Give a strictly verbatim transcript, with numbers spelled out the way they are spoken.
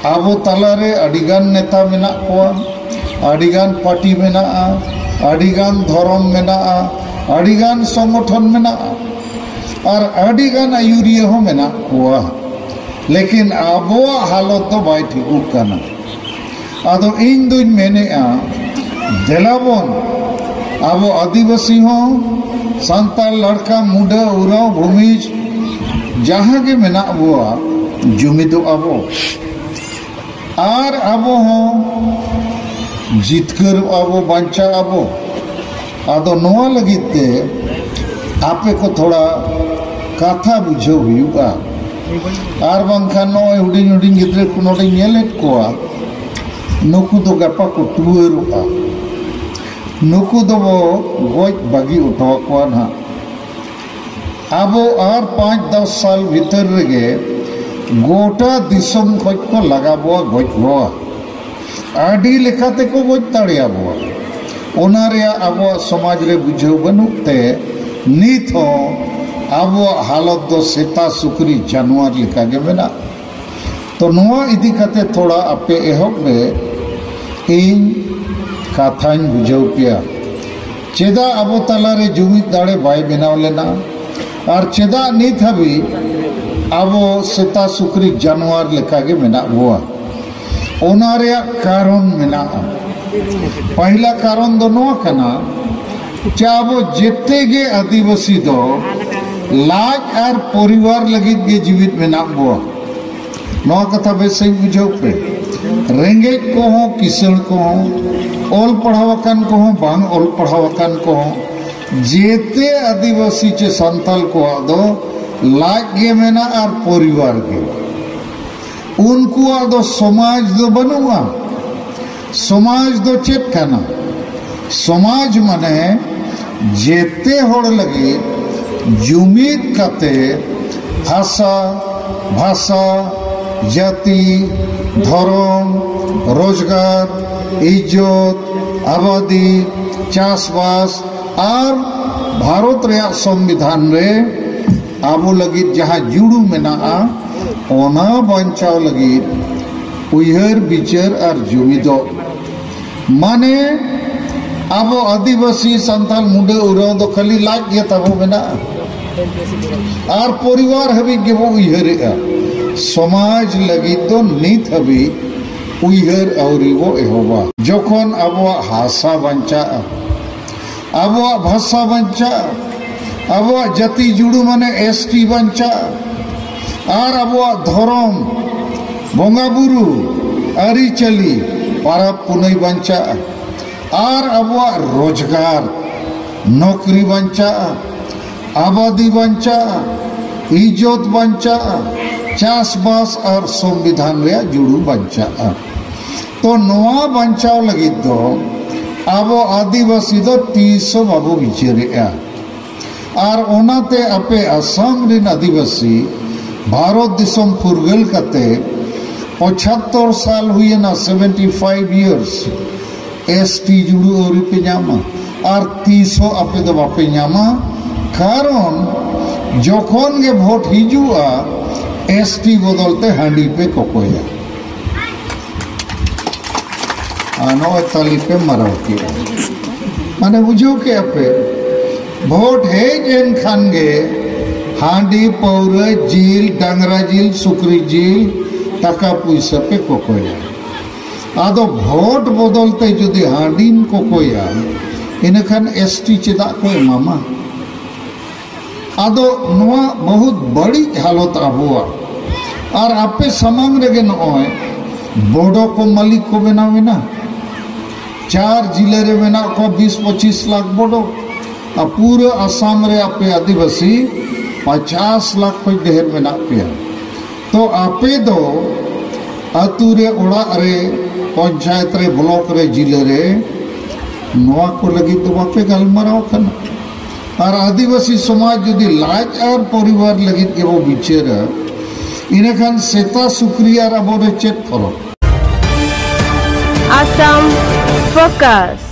ᱟᱵᱚ ᱛᱟᱞᱟᱨᱮ ᱟᱹᱰᱤᱜᱟᱱ ᱱᱮᱛᱟ ᱢᱮᱱᱟᱜ ᱠᱚᱣᱟ, ᱟᱹᱰᱤᱜᱟᱱ ᱯᱟᱨᱴᱤ ᱢᱮᱱᱟᱜᱼᱟ, ᱟᱹᱰᱤᱜᱟᱱ ᱫᱷᱚᱨᱚᱢ ᱢᱮᱱᱟᱜᱼᱟ, ᱟᱹᱰᱤᱜᱟᱱ ᱥᱚᱝᱜᱚᱴᱷᱚᱱ ᱢᱮᱱᱟᱜᱼᱟ, ᱟᱨ ᱟᱹᱰᱤᱜᱟᱱ ᱟᱹᱭᱩᱨᱤᱭᱟᱹ ᱦᱚᱸ ᱢᱮᱱᱟᱜ ᱠᱚᱣᱟ᱾ ᱞᱮᱠᱤᱱ ᱟᱵᱚᱣᱟᱜ ᱦᱟᱞᱚᱛ ᱫᱚ ᱵᱟᱭ ᱴᱷᱤᱠᱚᱜ ᱠᱟᱱᱟ᱾ ᱟᱫᱚ ᱤᱧ ᱫᱩᱧ ᱢᱮᱱᱮᱫᱼᱟ, ᱫᱮᱞᱟᱵᱚᱱ, ᱟᱵᱚ ᱟᱹᱫᱤᱵᱟᱹᱥᱤ ᱦᱚᱸ, ᱥᱟᱱᱛᱟᱲ, ᱞᱟᱲᱠᱟ, ᱢᱩᱰᱟᱹ, ᱩᱨᱟᱣ, ᱵᱷᱩᱢᱤᱡᱽ, ᱡᱟᱦᱟᱸ ᱜᱮ ᱢᱮᱱᱟᱜ ᱵᱚᱣᱟ, ᱡᱩᱢᱤᱫᱚᱜ ᱟᱵᱚ᱾ ᱟᱨ ᱟᱵᱚ ᱦᱚᱸ ᱡᱤᱛᱠᱟᱹᱨᱚᱜ ᱟᱵᱚ, ᱵᱟᱧᱪᱟᱜ ᱟᱵᱚ᱾ ᱟᱫᱚ ᱱᱚᱣᱟ ᱞᱟᱹᱜᱤᱫ ᱛᱮ ᱟᱯᱮ ᱠᱚ ᱛᱷᱚᱲᱟ ᱠᱟᱛᱷᱟ ᱵᱩᱡᱷᱟᱹᱣ ᱦᱩᱭᱩᱜᱼᱟ᱾ ᱟᱨ ᱵᱟᱝᱠᱷᱟᱱ ᱱᱚᱜᱼᱚᱭ ᱦᱩᱰᱤᱧ ᱦᱩᱰᱤᱧ ᱜᱤᱫᱽᱨᱟᱹ ᱠᱚ ᱱᱚᱰᱮᱧ ᱧᱮᱞᱮᱫ ᱠᱚᱣᱟ, ᱱᱩᱠᱩ ᱫᱚ ᱜᱟᱯᱟ ᱠᱚ ᱴᱩᱣᱟᱹᱨᱚᱜᱼᱟ, ᱱᱩᱠᱩ ᱫᱚᱵᱚ ᱜᱚᱡ ᱵᱟᱹᱜᱤ ᱚᱴᱚ ᱟᱠᱚᱣᱟ ᱱᱟᱦᱟᱜ᱾ ᱟᱵᱚ ᱟᱨ ᱯᱟᱸᱪ ᱫᱚᱥ ᱥᱟᱞ ᱵᱷᱤᱛᱟᱹᱨ ᱨᱮᱜᱮ ᱜᱚᱴᱟ ᱫᱤᱥᱚᱢ ᱠᱷᱚᱡ ᱠᱚ ᱞᱟᱜᱟ ᱵᱚᱣᱟ, ᱜᱚᱡ ᱵᱚᱣᱟ, ᱟᱹᱰᱤ ᱞᱮᱠᱟ ᱛᱮᱠᱚ ᱜᱚᱡ ᱫᱟᱲᱮᱭᱟᱵᱚᱣᱟ᱾ ᱚᱱᱟ ᱨᱮᱭᱟᱜ ᱟᱵᱚᱣᱟᱜ ᱥᱚᱢᱟᱡᱽ ᱨᱮ ᱵᱩᱡᱷᱟᱹᱣ ᱵᱟᱹᱱᱩᱜ ᱛᱮ ᱱᱤᱛ ᱦᱚᱸ ᱟᱵᱚᱣᱟᱜ ᱦᱟᱞᱚᱛ ᱫᱚ ᱥᱮᱛᱟ, ᱥᱩᱠᱨᱤ, ᱡᱟᱱᱣᱟᱨ ᱞᱮᱠᱟᱜᱮ ᱢᱮᱱᱟᱜᱼᱟ᱾ ᱛᱚ ᱱᱚᱣᱟ ᱤᱫᱤ ᱠᱟᱛᱮ ᱛᱷᱚᱲᱟ ᱟᱯᱮ ᱮᱦᱚᱵ ᱨᱮ ᱤᱧ ᱠᱟᱛᱷᱟᱧ ᱵᱩᱡᱷᱟᱹᱣ ᱯᱮᱭᱟ᱾ ᱪᱮᱫᱟᱜ ᱟᱵᱚ ᱛᱟᱞᱟᱨᱮ ᱡᱩᱢᱤᱫ ᱫᱟᱲᱮ ᱵᱟᱭ ᱵᱮᱱᱟᱣ ᱞᱮᱱᱟ? ᱟᱨ ᱪᱮᱫᱟᱜ ᱱᱤᱛ ᱦᱟᱹᱵᱤᱡ ᱟᱵᱚ ᱥᱮᱛᱟ, ᱥᱩᱠᱨᱤ, ᱡᱟᱱᱣᱟᱨ ᱞᱮᱠᱟᱜᱮ ᱢᱮᱱᱟᱜ ᱵᱚᱣᱟ? ᱚᱱᱟ ᱨᱮᱭᱟᱜ ᱠᱟᱨᱚᱱ ᱢᱮᱱᱟᱜᱼᱟ᱾ ᱯᱟᱦᱤᱞᱟ ᱠᱟᱨᱚᱱ ᱫᱚ ᱱᱚᱣᱟ ᱠᱟᱱᱟ ᱡᱮ ᱟᱵᱚ ᱡᱮᱛᱮ ᱜᱮ ᱟᱹᱫᱤᱵᱟᱹᱥᱤ ᱫᱚ ᱞᱟᱡ ᱟᱨ ᱯᱚᱨᱤᱵᱟᱨ ᱞᱟᱹᱜᱤᱫ ᱜᱮ ᱡᱤᱣᱤᱫ ᱢᱮᱱᱟᱜ ᱵᱚᱣᱟ᱾ ᱱᱚᱣᱟ ᱠᱟᱛᱷᱟ ᱵᱮᱥ ᱥᱟᱺᱦᱤᱡ ᱵᱩᱡᱷᱟᱹᱣ ᱯᱮ᱾ ᱨᱮᱸᱜᱮᱡ ᱠᱚᱦᱚᱸ, ᱠᱤᱥᱟᱹᱬ ᱠᱚᱦᱚᱸ, ᱚᱞ ᱯᱟᱲᱦᱟᱣ ᱟᱠᱟᱱ ᱠᱚᱦᱚᱸ, ᱵᱟᱝ ᱚᱞ ᱯᱟᱲᱦᱟᱣ ᱟᱠᱟᱱ ᱠᱚᱦᱚᱸ, ᱡᱮᱛᱮ ᱟᱹᱫᱤᱵᱟᱹᱥᱤ ᱪᱮ ᱥᱟᱱᱛᱟᱞ ᱠᱚᱣᱟᱜ ᱫᱚ ᱞᱟᱡ ᱜᱮ ᱢᱮᱱᱟᱜᱼᱟ ᱟᱨ ᱯᱚᱨᱤᱵᱟᱨ ᱜᱮ᱾ ᱩᱱᱠᱩᱣᱟᱜ ᱫᱚ ᱥᱚᱢᱟᱡᱽ ᱫᱚ ᱵᱟᱹᱱᱩᱜᱼᱟ᱾ ᱥᱚᱢᱟᱡᱽ ᱫᱚ ᱪᱮᱫ ᱠᱟᱱᱟ? ᱥᱚᱢᱟᱡᱽ ᱢᱟᱱᱮ ᱡᱮᱛᱮ ᱦᱚᱲ ᱞᱟᱹᱜᱤᱫ ᱡᱩᱢᱤᱫ ᱠᱟᱛᱮ ᱦᱟᱥᱟ, ᱵᱷᱟᱥᱟ, ᱡᱟᱹᱛᱤ, ᱫᱷᱚᱨᱚᱢ, ᱨᱳᱡᱽᱜᱟᱨ, ᱤᱡᱽᱡᱚᱛ, ᱟᱵᱟᱫᱤ, ᱪᱟᱥᱵᱟᱥ ᱟᱨ ᱵᱷᱟᱨᱚᱛ ᱨᱮᱭᱟᱜ ᱥᱚᱝᱵᱤᱫᱷᱟᱱ ᱨᱮ ᱟᱵᱚ ᱞᱟᱹᱜᱤᱫ ᱡᱟᱦᱟᱸ ᱡᱩᱲᱩ ᱢᱮᱱᱟᱜᱼᱟ, ᱚᱱᱟ ᱵᱟᱧᱪᱟᱣ ᱞᱟᱹᱜᱤᱫ ᱩᱭᱦᱟᱹᱨ, ᱵᱤᱪᱟᱹᱨ ᱟᱨ ᱡᱩᱢᱤᱫᱚᱜ᱾ ᱢᱟᱱᱮ, ᱟᱵᱚ ᱟᱹᱫᱤᱵᱟᱹᱥᱤ, ᱥᱟᱱᱛᱟᱲ, ᱢᱩᱰᱟᱹ, ᱩᱨᱟᱣ ᱫᱚ ᱠᱷᱟᱹᱞᱤ ᱞᱟᱡ ᱜᱮ ᱛᱟᱵᱚ ᱢᱮᱱᱟᱜᱼᱟ᱾ ᱟᱨ ᱯᱚᱨᱤᱵᱟᱨ ᱦᱟᱹᱵᱤᱡ ᱜᱮᱵᱚ ᱩᱭᱦᱟᱹᱨᱮᱜᱼᱟ᱾ ᱥᱚᱢᱟᱡᱽ ᱞᱟᱹᱜᱤᱫ ᱫᱚ ᱱᱤᱛ ᱦᱟᱹᱵᱤᱡ ᱩᱭᱦᱟᱹᱨ ᱟᱹᱣᱨᱤ ᱵᱚ ᱮᱦᱚᱵᱟ᱾ ᱡᱚᱠᱷᱚᱱ ᱟᱵᱚᱣᱟᱜ ᱦᱟᱥᱟ ᱵᱟᱧᱪᱟᱜᱼᱟ, ᱟᱵᱚᱣᱟᱜ ᱵᱷᱟᱥᱟ ᱵᱟᱧᱪᱟᱜᱼᱟ, ᱟᱵᱚᱣᱟᱜ ᱡᱟᱹᱛᱤ ᱡᱩᱲᱩ ᱢᱟᱱᱮ ᱮᱥ ᱴᱤ ᱵᱟᱧᱪᱟᱜᱼᱟ, ᱟᱨ ᱟᱵᱚᱣᱟᱜ ᱫᱷᱚᱨᱚᱢ, ᱵᱚᱸᱜᱟ ᱵᱩᱨᱩ, ᱟᱹᱨᱤᱪᱟᱹᱞᱤ, ᱯᱟᱨᱟᱵᱽ ᱯᱩᱱᱟᱹᱭ ᱵᱟᱧᱪᱟᱜᱼᱟ, ᱟᱨ ᱟᱵᱚᱣᱟᱜ ᱨᱳᱡᱽᱜᱟᱨ, ᱱᱚᱠᱨᱤ ᱵᱟᱧᱪᱟᱜᱼᱟ, ᱟᱵᱟᱫᱤ ᱵᱟᱧᱪᱟᱜᱼᱟ, ᱤᱡᱽᱡᱚᱛ ᱵᱟᱧᱪᱟᱜᱼᱟ, ᱪᱟᱥᱵᱟᱥ ᱟᱨ ᱥᱚᱝᱵᱤᱫᱷᱟᱱ ᱨᱮᱭᱟᱜ ᱡᱩᱲᱩ ᱵᱟᱧᱪᱟᱜᱼᱟ᱾ ᱛᱚ ᱱᱚᱣᱟ ᱵᱟᱧᱪᱟᱣ ᱞᱟᱹᱜᱤᱫ ᱫᱚ ᱟᱵᱚ ᱟᱹᱫᱤᱵᱟᱹᱥᱤ ᱫᱚ ᱛᱤᱥ ᱦᱚᱸ ᱵᱟᱵᱚ ᱵᱤᱪᱟᱹᱨᱮᱜᱼᱟ᱾ ᱟᱨ ᱚᱱᱟᱛᱮ ᱟᱯᱮ ᱟᱥᱟᱢ ᱨᱮᱱ ᱟᱹᱫᱤᱵᱟᱹᱥᱤ ᱵᱷᱟᱨᱚᱛ ᱫᱤᱥᱚᱢ ᱯᱷᱩᱨᱜᱟᱹᱞ ᱠᱟᱛᱮ ᱯᱚᱸᱪᱟᱛᱛᱳᱨ ᱥᱟᱞ ᱦᱩᱭᱮᱱᱟ, seventy five years, S T ᱡᱩᱲᱩ ᱟᱹᱣᱨᱤ ᱯᱮ ᱧᱟᱢᱟ᱾ ᱟᱨ ᱛᱤᱥ ᱦᱚᱸ ᱟᱯᱮ ᱫᱚ ᱵᱟᱯᱮ ᱧᱟᱢᱟ, ᱠᱟᱨᱚᱱ ᱡᱚᱠᱷᱚᱱ ᱜᱮ ᱵᱷᱳᱴ ᱦᱤᱡᱩᱜᱼᱟ, ᱮᱥ ᱴᱤ ᱵᱚᱫᱚᱞ ᱛᱮ ᱦᱟᱺᱰᱤ ᱯᱮ ᱠᱚᱠᱚᱭᱟ᱾ ᱟᱨ ᱱᱚᱜᱼᱚᱭ ᱛᱟᱹᱞᱤ ᱯᱮ ᱢᱟᱨᱟᱣ ᱠᱮᱜᱼᱟ᱾ ᱢᱟᱱᱮ ᱵᱩᱡᱷᱟᱹᱣ ᱠᱮᱜᱼᱟ ᱯᱮ, ᱵᱷᱳᱴ ᱦᱮᱡ ᱮᱱ ᱠᱷᱟᱱ ᱜᱮ ᱦᱟᱺᱰᱤ, ᱯᱟᱹᱣᱨᱟᱹ, ᱡᱤᱞ, ᱰᱟᱝᱨᱟ ᱡᱤᱞ, ᱥᱩᱠᱨᱤ ᱡᱤᱞ, ᱴᱟᱠᱟ ᱯᱩᱭᱥᱟᱹ ᱯᱮ ᱠᱚᱠᱚᱭᱟ᱾ ᱟᱫᱚ ᱵᱷᱳᱴ ᱵᱚᱫᱚᱞ ᱛᱮ ᱡᱩᱫᱤ ᱦᱟᱺᱰᱤᱢ ᱠᱚᱠᱚᱭᱟ, ᱤᱱᱟᱹᱠᱷᱟᱱ ᱮᱥ ᱴᱤ ᱪᱮᱫᱟᱜ ᱠᱚ ᱮᱢᱟᱢᱟ? ᱟᱫᱚ ᱱᱚᱣᱟ ᱵᱚᱦᱩᱛ ᱵᱟᱹᱲᱤᱡ ᱦᱟᱞᱚᱛ ᱟᱵᱚᱣᱟᱜ᱾ ᱟᱨ ᱟᱯᱮ ᱥᱟᱢᱟᱝ ᱨᱮᱜᱮ ᱱᱚᱜᱼᱚᱭ ᱵᱚᱰᱚ ᱠᱚ ᱢᱟᱹᱞᱤᱠ ᱠᱚ ᱵᱮᱱᱟᱣ ᱮᱱᱟ᱾ ᱪᱟᱨ ᱡᱤᱞᱟᱹ ᱨᱮ ᱢᱮᱱᱟᱜ ᱠᱚᱣᱟ ᱵᱤᱥ ᱯᱚᱸᱪᱤᱥ ᱞᱟᱠᱷ ᱵᱚᱰᱚ᱾ ᱟᱨ ᱯᱩᱨᱟᱹ ᱟᱥᱟᱢ ᱨᱮ ᱟᱯᱮ ᱟᱹᱫᱤᱵᱟᱹᱥᱤ ᱯᱚᱧᱪᱟᱥ ᱞᱟᱠᱷ ᱠᱷᱚᱱ ᱰᱷᱮᱨ ᱢᱮᱱᱟᱜ ᱯᱮᱭᱟ᱾ ᱛᱚ ᱟᱯᱮ ᱫᱚ ᱟᱹᱛᱩ ᱨᱮ, ᱚᱲᱟᱜ ᱨᱮ, ᱯᱚᱧᱪᱟᱭᱮᱛ ᱨᱮ, ᱵᱞᱚᱠ ᱨᱮ, ᱡᱤᱞᱟᱹ ᱨᱮ ᱱᱚᱣᱟ ᱠᱚ ᱞᱟᱹᱜᱤᱫ ᱫᱚ ᱵᱟᱯᱮ ᱜᱟᱞᱢᱟᱨᱟᱣ ᱠᱟᱱᱟ᱾ ᱟᱨ ᱟᱹᱫᱤᱵᱟᱹᱥᱤ ᱥᱚᱢᱟᱡᱽ ᱡᱩᱫᱤ ᱞᱟᱡ ᱟᱨ ᱯᱚᱨᱤᱵᱟᱨ ᱞᱟᱹᱜᱤᱫ ᱜᱮᱵᱚ ᱵᱤᱪᱟᱹᱨᱟ, ᱤᱱᱟᱹᱠᱷᱟᱱ ᱥᱮᱛᱟ ᱥᱩᱠᱨᱤ ᱟᱨ ᱟᱵᱚ ᱨᱮ ᱪᱮᱫ ᱯᱷᱚᱨᱚᱠ? ᱟᱥᱟᱢ ᱯᱷᱳᱠᱟᱥ᱾